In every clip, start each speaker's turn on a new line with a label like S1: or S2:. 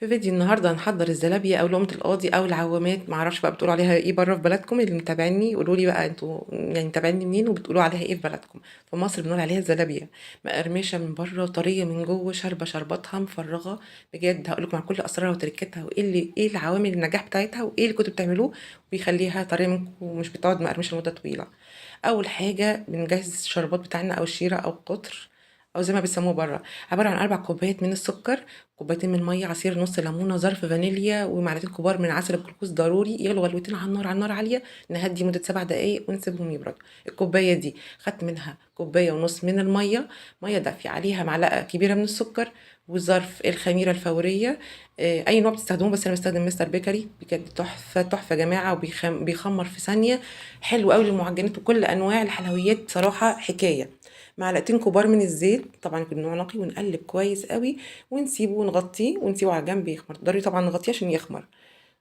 S1: في فيديو النهارده هنحضر الزلابية او لقمة القاضي او العوامات، معرفش بقى بتقولوا عليها ايه بره في بلدكم. اللي متابعيني قولوا لي بقى انتوا يعني متابعيني منين وبتقولوا عليها ايه في بلدكم. في مصر بنقول عليها الزلابية، مقرمشة من بره وطرية من جوه، شاربة شربتها مفرغة بجد. هقول لكم على كل اسرارها وتركتها وايه اللي ايه العوامل النجاح بتاعتها وايه اللي كنتوا بتعملوه وبيخليها طرية منكم ومش بتقعد مقرمشة لمدة طويلة. اول حاجة بنجهز الشربات بتاعنا او الشيرة او القطر او زي ما بيسموه بره، عبارة عن 4 كوبايات من السكر، كوبايتين من مية، عصير نص ليمونه، ظرف فانيليا، ومعلقتين كبار من عسل الجلوكوز. ضروري يغلوا غلوتين على النار، على النار عالية، نهدي مده 7 دقائق ونسيبهم يبردوا. الكوباية دي خدت منها كوباية ونص من المية، مية دافيه، عليها معلقه كبيرة من السكر وظرف الخميره الفورية، اي نوع بتستخدموه بس انا بستخدم مستر بيكري، بجد تحفة تحفة يا جماعة، وبيخمر في ثانية، حلو قوي للمعجنات وكل انواع الحلويات بصراحة حكاية. معلقتين كبار من الزيت، طبعا يكون نوع نقي، ونقلب كويس قوي ونسيبه ونغطيه ونسيبه على جنب يخمر. ضروري طبعا نغطيه عشان يخمر،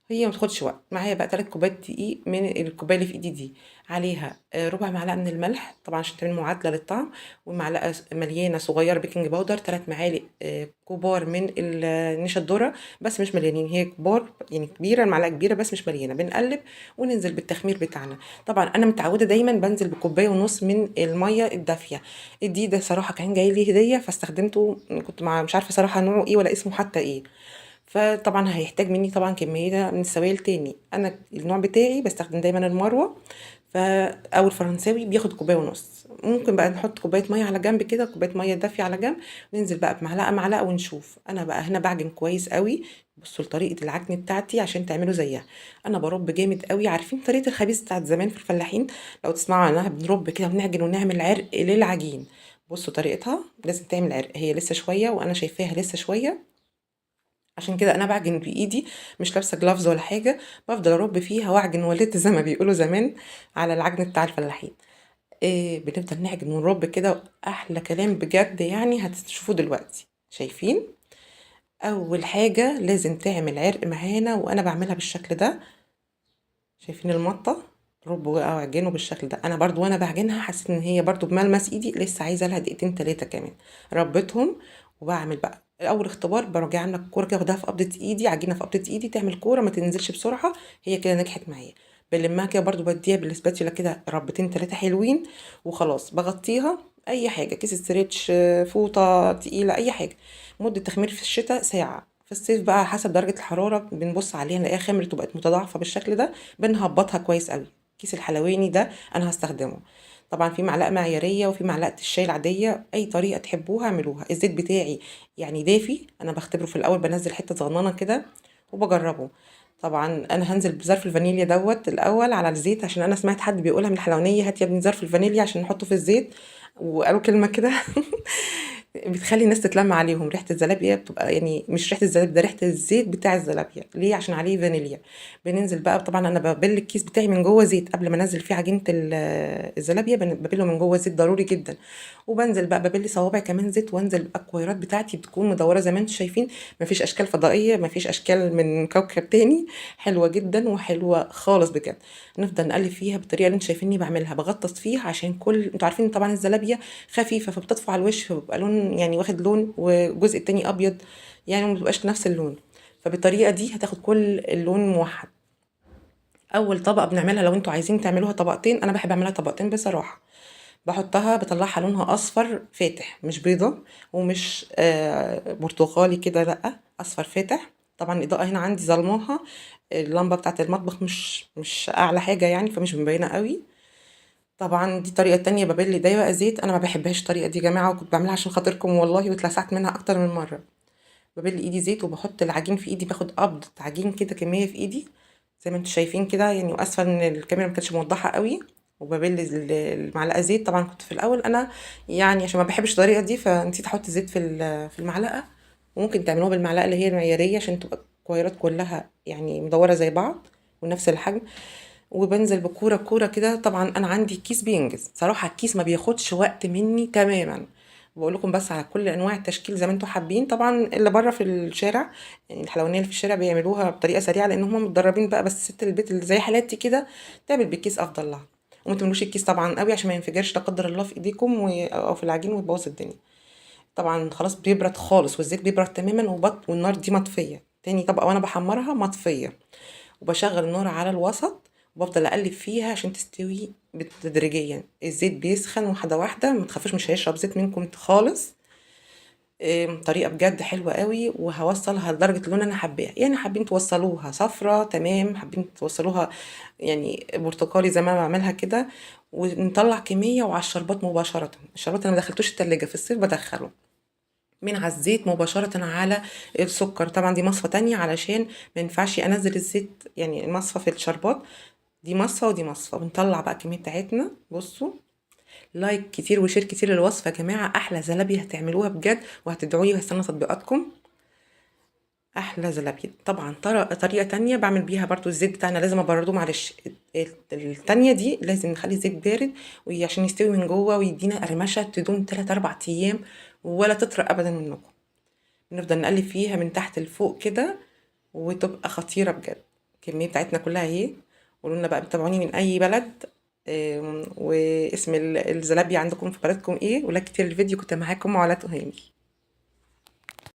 S1: هي ما تاخدش وقت. معايا بقى 3 كوبايات دقيق من الكوباية اللي في ايدي دي، عليها ربع معلقه من الملح طبعا عشان تعمل معادلة للطعم، ومعلقة مليانة صغيرة baking powder، 3 معالق كبار من النشا الذرة بس مش مليانين، هي كبار يعني كبيرة، المعلقة كبيرة بس مش مليانة. بنقلب وننزل بالتخمير بتاعنا. طبعا انا متعوده دايما بنزل بكوبايه ونص من المية الدافيه. الدقيق ده صراحة كان جاي لي هديه فاستخدمته، كنت مش عارفه صراحة نوعه ايه ولا اسمه حتى ايه، فطبعا هيحتاج مني طبعا كمية من السوائل تاني. انا النوع بتاعي بستخدم دايما المروة او الفرنساوي، بياخد كوباية ونص. ممكن بقى نحط كوباية مية على جنب كده، كوباية مية دافيه على جنب، ننزل بقى بمعلقه معلقه ونشوف. انا بقى هنا بعجن كويس قوي، بصوا لطريقه العجن بتاعتي عشان تعملوا زيها. انا برب جامد قوي، عارفين طريقه الخبيث بتاعت زمان في الفلاحين لو تسمعوا عنها، بنرب كده ونعجن ونعمل عرق للعجين. بصوا طريقتها لازم تعمل عرق، هي لسه شوية وانا شايفاها لسه شوية، عشان كده انا بعجن بايدي، مش لابسه جلافز ولا حاجة، بفضل ارب فيها واعجن ولت زي ما بيقولوا زمان على العجن بتاع الفلاحين. بنفضل نعجن ونرب كده، احلى كلام بجد يعني هتشوفوه دلوقتي. شايفين اول حاجة لازم تعمل عرق معانا، وانا بعملها بالشكل ده. شايفين المطه؟ ربوا بقى واعجنوا بالشكل ده. انا برضو وانا بعجنها حسيت ان هي برضو بملمس ايدي لسه عايزه لها دقيقتين 3 كمان، ربيتهم. وبعمل بقى اول اختبار، برجع عامله الكورة كده، واخدها في قبضه ايدي، عجينه في قبضه ايدي، تعمل كورة ما تنزلش بسرعة، هي كده نجحت معايا. بلمها كده برضو، بديها بال spatula كده ربتين 3 حلوين وخلاص. بغطيها اي حاجة، كيس stretch، فوطه تقيلة، اي حاجة. مده تخمير في الشتاء ساعة، في الصيف بقى حسب درجه الحرارة بنبص عليها نلاقيها خمرت وبقت متضاعفه بالشكل ده، بنهبطها كويس قوي. كيس الحلواني ده انا هستخدمه طبعا في معلقه معياريه وفي معلقه الشاي العادية، اي طريقه تحبوها اعملوها. الزيت بتاعي يعني دافي، انا بختبره في الاول، بنزل حتة صغننه كده وبجربه. طبعا انا هنزل بظرف الفانيليا دوت الاول على الزيت، عشان انا سمعت حد بيقولها من الحلوانيه، هات يا ابني ظرف الفانيليا عشان نحطه في الزيت، وقالوا كلمة كده بتخلي الناس تتلم عليهم. ريحه الزلابيه بتبقى يعني مش ريحه الزلابيه، ده ريحه الزيت بتاع الزلابيه، ليه؟ عشان عليه فانيليا. بننزل بقى، طبعا انا ببل الكيس بتاعي من جوه زيت قبل ما انزل فيه عجينه الزلابيه، ببله من جوه زيت ضروري جدا. وبنزل بقى ببل صوابعي كمان زيت، وانزل بقى الكويرات بتاعتي بتكون مدورة زي ما انتم شايفين، مفيش اشكال فضائية، مفيش اشكال من كوكب تاني، حلوة جدا وحلوه خالص بجد. نفضل نقلب فيها بالطريقة اللي انتم شايفيني بعملها، بغطس فيها عشان كل انتوا عارفين طبعا الزلابيه خفيفة فبتطفو على الوش، فبيبقى لون يعني واخد لون والجزء التاني ابيض، يعني ما بيبقاش نفس اللون. فبالطريقه دي هتاخد كل اللون موحد. اول طبقه بنعملها، لو انتوا عايزين تعملوها طبقتين، انا بحب اعملها طبقتين بصراحة، بحطها بطلعها لونها اصفر فاتح، مش بيضة ومش برتقالي كده، لا اصفر فاتح. طبعا الاضاءة هنا عندي ظلماها، اللمبة بتاعت المطبخ مش اعلى حاجة يعني، فمش مبينة قوي. طبعا دي طريقه تانية ببل ده بقى زيت، انا ما بحبهاش الطريقة دي يا جماعة، وكنت بعملها عشان خاطركم والله، واتلسعت منها اكتر من مرة. ببل ايدي زيت وبحط العجين في ايدي، باخد قبضه عجين كده كمية في ايدي زي ما انتم شايفين كده يعني، واسفه ان الكاميرا ما كانتش موضحة قوي. وببل المعلقة زيت، طبعا كنت في الاول انا يعني عشان ما بحبش الطريقة دي فنسيت احط زيت في المعلقة. وممكن تعملوها بالمعلقه اللي هي المعياريه عشان تبقى الكويرات كلها يعني مدورة زي بعض ونفس الحجم. وبنزل بكوره كورة كده. طبعا انا عندي كيس بينجز صراحة، الكيس ما بياخدش وقت مني تماما. بقول لكم بس على كل انواع التشكيل زي ما انتم حابين. طبعا اللي بره في الشارع يعني الحلوانيه اللي في الشارع بيعملوها بطريقة سريعة لان هم متدربين بقى، بس ست البيت اللي زي حالاتي كده تعمل بالكيس افضل لها. وما تملوش الكيس طبعا قوي عشان ما ينفجرش لا قدر الله في ايديكم او في العجين وتبوظ الدنيا. طبعا خلاص بيبرد خالص والزيت بيبرد تماما، والنار دي مطفيه. تاني طبقة وانا بحمرها مطفية، وبشغل النار على الوسط وبفضل اقلب فيها عشان تستوي تدريجيا. الزيت بيسخن واحدة واحدة، ما تخافوش مش هيشرب زيت منكم خالص. طريقة بجد حلوة قوي، وهوصلها لدرجة اللون انا حباها. يعني حابين توصلوها صفرة تمام، حابين توصلوها يعني برتقالي زي ما انا بعملها كده. ونطلع كمية وعلى الشربات مباشرة. الشربات انا ما دخلتوش التلاجة، في الصيف بدخله من على الزيت مباشرة على السكر. طبعا دي مصفى تانية علشان ما ينفعش انزل الزيت، يعني المصفى في الشربات دي مصفى ودي مصفى. بنطلع بقى الكمية بتاعتنا. بصوا like كتير و share كتير للوصفة يا جماعة، أحلى زلابية هتعملوها بجد وهتدعولي، وهستنى تطبيقاتكم. أحلى زلابية. طبعا طريقة تانية بعمل بيها برضو الزيت بتاعنا لازم أبرده، معلش التانية دي لازم نخلي الزيت بارد عشان يستوي من جوه ويدينا قرمشة تدوم 3-4 أيام ولا تطرى أبدا منكم. بنفضل نقلب فيها من تحت لفوق كده وتبقى خطيرة بجد. الكمية بتاعتنا كلها اهي. قولوا لنا بقى بتابعوني من أي بلد، واسم الزلابية عندكم في بلدكم ايه. و like كتير الفيديو. كنت معاكم علا تهامي.